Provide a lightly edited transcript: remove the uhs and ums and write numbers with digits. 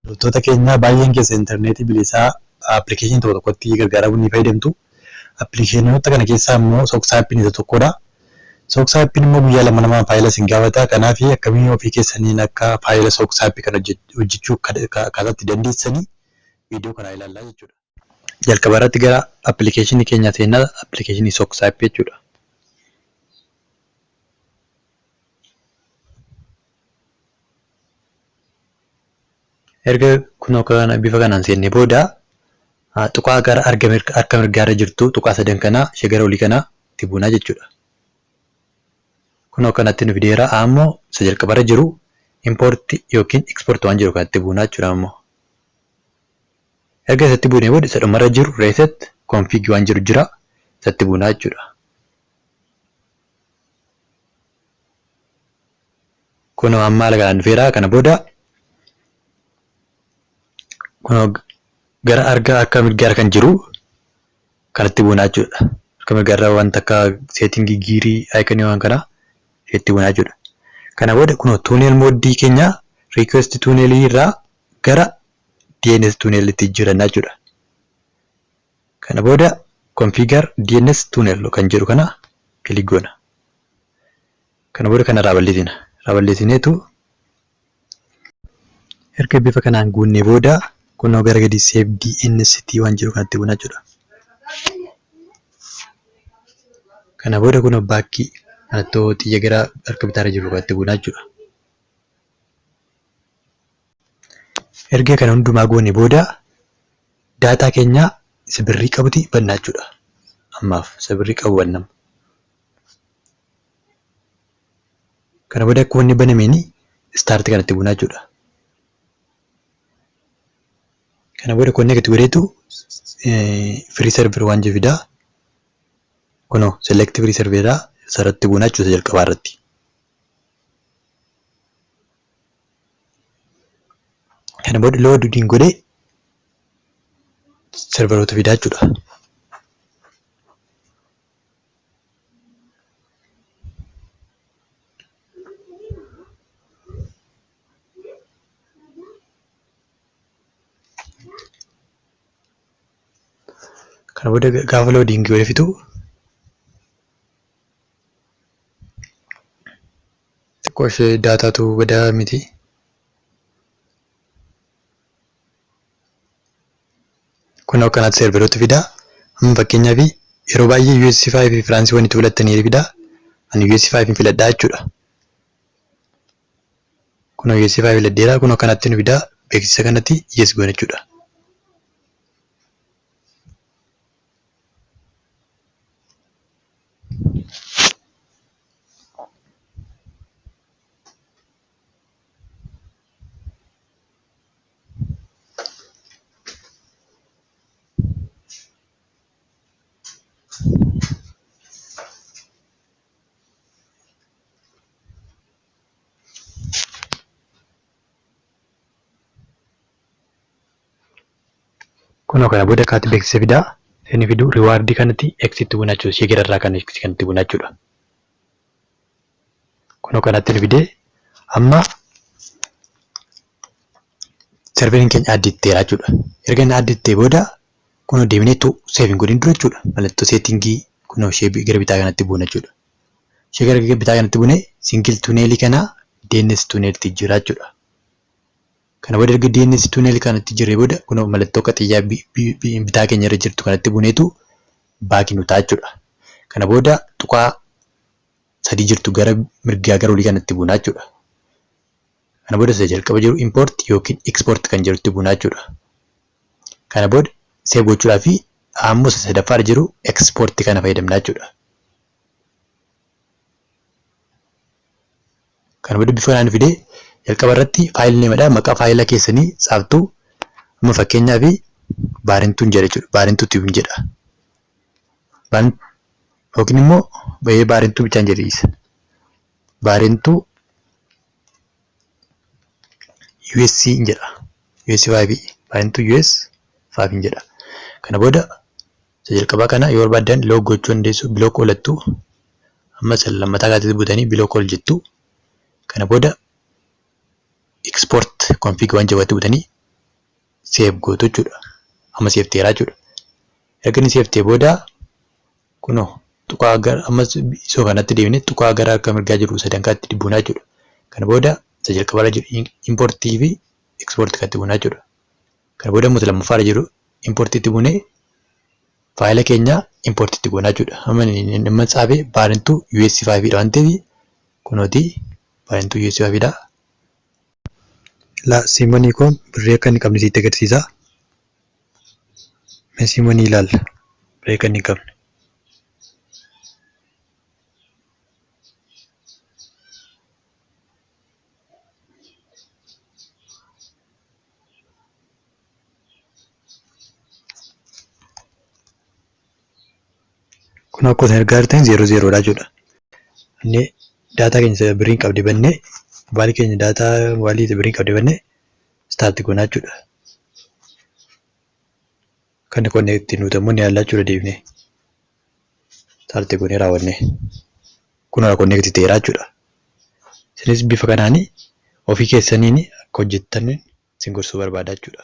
Hordoftoota keenya baay'een keessa intarneetii bilisaa appilikeeshinii tokko tokkotti gargaaramuun ni fayyadamtu. Appilikeeshinoota kana keessaa immoo Sooksaappiin isa tokkodha. Sooksaappiin immoo guyyaa lama lamaan faayila isin gaafata. Kanaaf akkamiin ofii keessaniin akka faayila Sooksaappii kana hojjechuu akkaataa itti dandeessanii viidiyoo kanaa ilaallaa jechuudha. Jalqaba irratti gara appilikeeshinii keenyaa seennaa appilikeeshinii Sooksaappii jechuudha. Erga kunoo kana bifa kanaan seennee booda tuqaa gara harka mirgaarra jirtu tuqaa sadan kana ishee gara olii kana itti buunaa jechuudha. Kunoo kanatti nu fideera. Ammoo isa jalqabarra jiru import yookiin export waan jedhu kanatti buunaa jechuudha ammoo. Erga isatti buunee booda isa dhumarra jiru reset config waan jedhu jira isatti buunaa jechuudha. Kunoo amma haala kanaan dhufeera. Kana booda kunoo gara harka harka mirgaarra kan jiru kanatti buunaa jechuudha. Harka mirgaarra wanta akka seetingii giirii ayikonii waan kanaa itti buunaa jechuudha. Kana booda kunoo tuuneel mooddii keenya riikweest tuuneelii irraa gara DNS tuuneelitti jijjiirannaa jechuudha. Kana booda configure DNS tunnel kan jedhu kana kilik goona. Kana booda kana irraa balleessina. Irraa balleessineetu erga bifa kanaan guunnee booda kunoo gara gadi save DNST waan jedhu kanatti buuna jechuudha. Kana booda kunoo baakkii mallattoo xiyya gara harka bitaarra jiru kanatti buuna jechuudha. Erga kana hundumaa goone booda daataa keenya isa birrii qabuti banna jechuudha. Ammaaf isa birrii qabu banna. Kana booda akkuma inni banameen start kanatti buuna jechuudha. Kana booda connect godheetu free server waan jedhu fidaa. Kunoo select free server dha isarratti buuna jechuudha jalqabaa irratti. Kana booda loading godhee serveroota fidaa jechuudha. Kana booda gaafa loading godhee fixu xiqqoo ishee daataatu badaa miti. Kun akkanatti serveroota fidaa. Amma fakkeenyaaf yeroo baay'ee US5 fi Firaansii wanti filattanii fidaa. Ani US5 hin filadhaa jechuudha. Kun US5 filadheera. Kun akkanatti nu fidaa. Beeksisa kanatti yes goona jechuudha. Kunoo kana booda akkaatti beeksisa fidaa. Inni fidu riwaardii kanatti X itti buuna jechuudha. Ishee gararraa kan X kanatti buuna jechuudha. Kunoo kanatti nu fidee amma serveriin keenya addi itteera jechuudha. Erga inni addi ittee booda kunoo deemnee tu seef hin godhin dura jechuudha. Mallattoo seetingii kunoo ishee gara bitaa kanatti buuna jechuudha. Ishee gara bitaa kanatti buune singil tuneelii kana DNS tuneelitti jijjiirraa jechuudha. Kana booda erga DNS tunnel kanatti jiree booda kunoo mallattoo akka xiyyaa bitaa keenya irra jirtu kanatti buneetu baakii nu ta'a jechuudha. Kana booda tuqaa sadii jirtu gara mirgaa gara olii kanatti bunaa jechuudha. Kana booda isa jalqaba jiru import yookiin export kan jedhutti bunaa jechuudha. Kana booda save gochuudhaa fi ammoo isa sadaffaarra jiru export kana fayyadamna jechuudha. Kana booda bifa kanaan fidee jalqaba irratti faayil neemedha. Maqaa faayila keessanii tsaaftu. Amma fakkeenyaaf baarentuun jedha jechuudha. Baarentuu tiyuun jedha. Yookiin immoo bahee baarentuu bichaan jedhe isa. Baarentuu USC jedha. US 5 baarentuu US 5 jedha. Kana booda isa jalqabaa kana yoo barbaaddan loog gochuu dandeessu bilook oolattu. Amma isa lammataa kanatti butanii bilook ol jettu. Kana booda export config waan jedhu butanii Save gootu jechuudha. Amma save ta'eera jechuudha. Erga inni save ta'e booda kunoo tuqaa gara ammas isoo kanatti deebinee tuqaa gara harka mirgaa jiru sadan kanatti buunaa jechuudha. Kana booda isa jalqabarra jiru importii fi exportii kanatti buunaa jechuudha. Kana booda immoo lammaffaarra jiru importiitti buunee faayila keenya importiitti goonaa jechuudha. Amma inni tsaafe Baarentuu US 5 dha waan ta'eef kunooti Baarentuu US 5 dha. La SeaMoney koo birrii akka inni qabne sitti agarsiisa. Mee SeaMoney ilaalla birrii akka inni hin qabne. Kun akkuma isin argaa jirtan zero zerodha jechuudha. Inni daataa keenya isa birrii hin qabne bannee mobaayilii keenya daataa mobaayilii isa birrii hin qabne bannee start goonaa jechuudha. Kan connect nuti ammoo ni yaalla jechuudha deebinee. Start goonee raawwannee. Kun connect ta'eera jechuudha. Isinis bifa kanaanii ofii keessaniin akka hojjettan isin gorsuu barbaada jechuudha.